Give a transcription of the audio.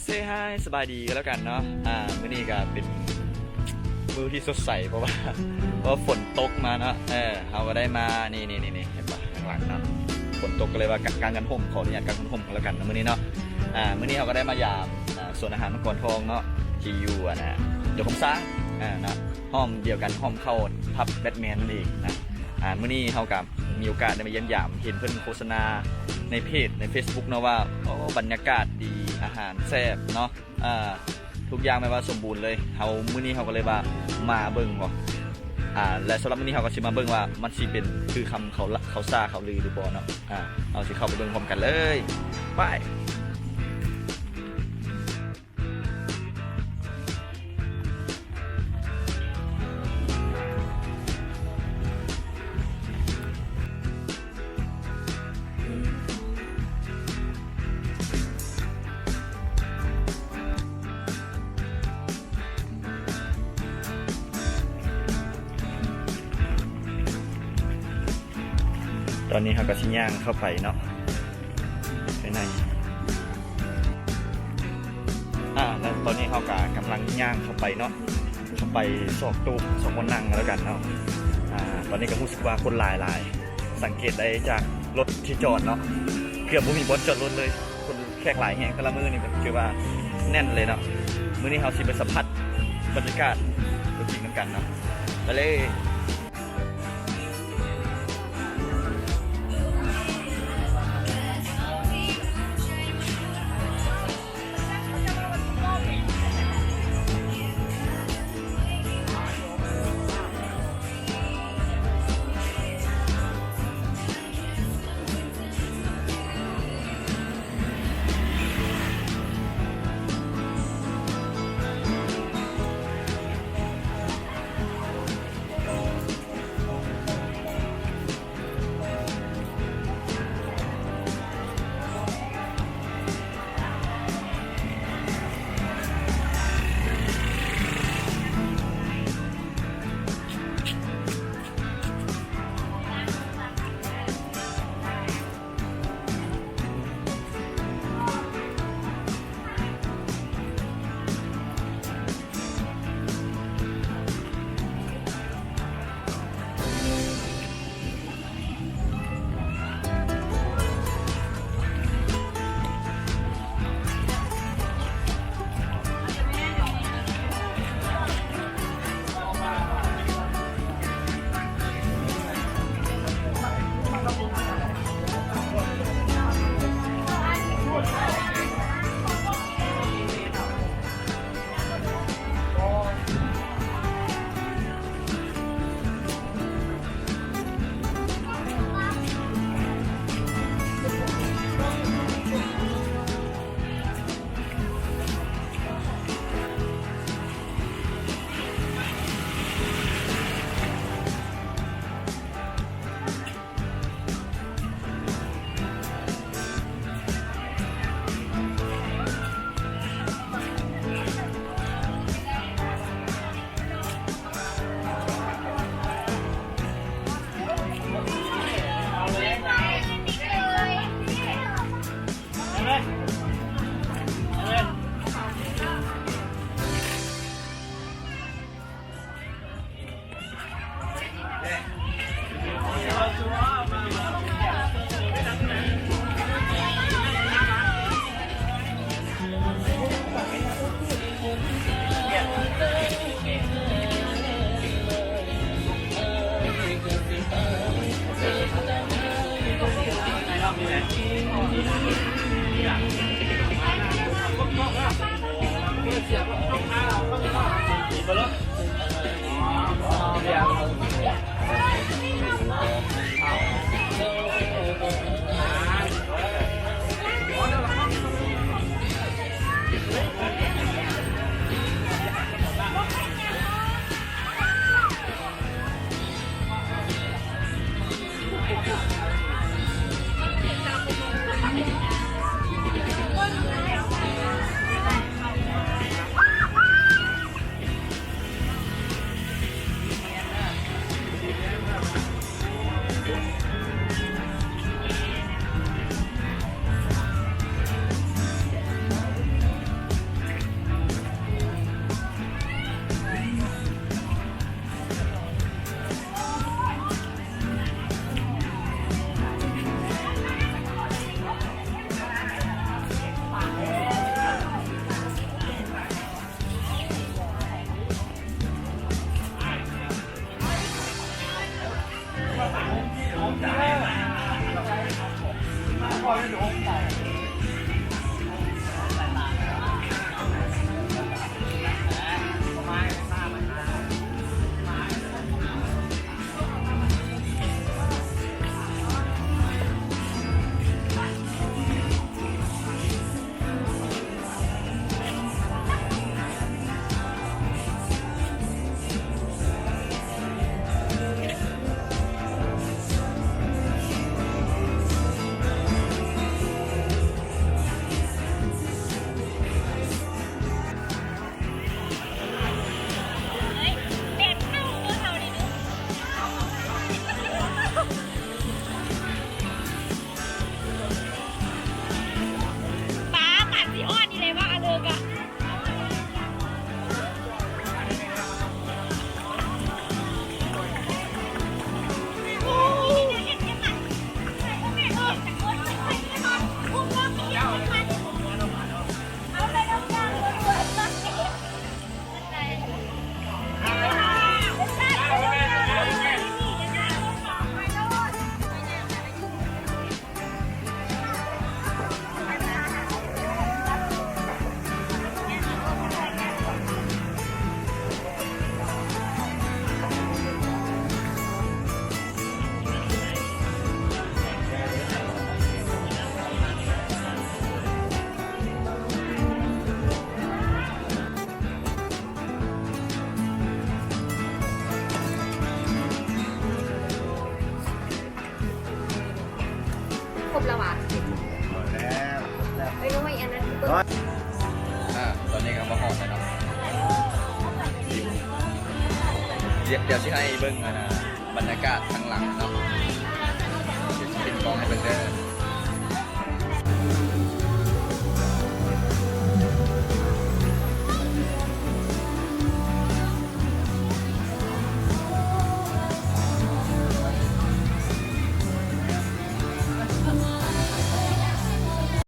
Say hi ສະບາຍດີກັນແລ້ວກັນເນາະ. ອາ ມື້ນີ້ກໍເປັນມື້ທີ່ສົດໃສ ເພາະວ່າ ເພາະວ່າຝົນຕົກມາເນາະ. ເອີ ເຮົາກໍໄດ້ມາ ນີ້ໆໆ ເຫັນບໍ່ ຂ້າງຫຼັງເນາະ ຝົນຕົກ ກໍເລີຍວ່າກາງກັນຮົ່ມ ຂໍອະນຸຍາດກາງກັນຮົ່ມກັນແລ້ວກັນເນາະມື້ນີ້ເນາະ. ອາ ມື້ນີ້ເຮົາກໍໄດ້ມາຢາມ ອາ ສວນອາຫານມັງກອນທອງເນາະ ທີ່ຢູ່ ອັນນ່າ ດອກຄຳຊ້າງ ອາ ເນາະ ຫ້ອມດຽວກັນ ຫ້ອມເຂົ້າຜັບແບັດແມນນັ້ນເອງນະ. ອາ ມື້ນີ້ເຮົາກໍມີໂອກາດໄດ້ມາຢ້ຽມຢາມ ເຫັນເພິ່ນໂຄສະນາໃນເພຈ ໃນເຟສບຸກເນາະວ່າ ໂອ້ ບັນຍາກາດດີ ອາຫານແຊບເນາະ ອາ ທຸກຢ່າງແບບວ່າສົມບູນເລີຍ. ເຮົາ ມື້ນີ້ເຮົາກໍເລີຍວ່າມາເບິ່ງເນາະ ອາ ແລະ ສຳລັບມື້ນີ້ເຮົາກໍຊິມາເບິ່ງວ່າມັນຊິເປັນຄືຄຳເຂົາ ເຂົາສ້າເຂົາລືຫຼືບໍ່ເນາະ. ອາ ເຮົາຊິເຂົ້າໄປເບິ່ງພ້ອມກັນເລີຍ ໄປ. ຕອນນີ້ເຮົາກໍຊິຍ່າງເຂົ້າໄປເນາະ ໄປໃນ ອາ ແລະ ຕອນນີ້ເຮົາກໍກຳລັງຍ່າງເຂົ້າໄປເນາະ ເຂົ້າໄປຊອກໂຕະ ຊອກບ່ອນນັ່ງກໍແລ້ວກັນເນາະ. ອາ ຕອນນີ້ກໍຮູ້ສຶກວ່າຄົນຫຼາຍໆ ສັງເກດໄດ້ຈາກລົດທີ່ຈອດເນາະ ເກືອບບໍ່ມີບ່ອນຈອດລົດເລີຍ ຄົນແຂກຫຼາຍແຮງ. ແຕ່ລະມື້ນີ້ກໍຖືວ່າແໜ້ນເລີຍເນາະ. ມື້ນີ້ເຮົາຊິໄປສຳຜັດບັນຍາກາດຕົວຈິງນຳກັນເນາະ ໄປເລີຍ. ລະຫວານ ເອົາແລ້ວ ໄປໂອ້ຍ ອັນນັ້ນຄືເບິ່ງ ອ່າ ຕອນນີ້ກໍມາຮອດແລ້ວເນາະ ດຽວ ດຽວຊິໃຫ້ເບິ່ງ ອັນນ່າ ບັນຍາກາດທາງຫຼັງເນາະ ດຽວຊິປິດກ້ອງໃຫ້ເບິ່ງເດີ.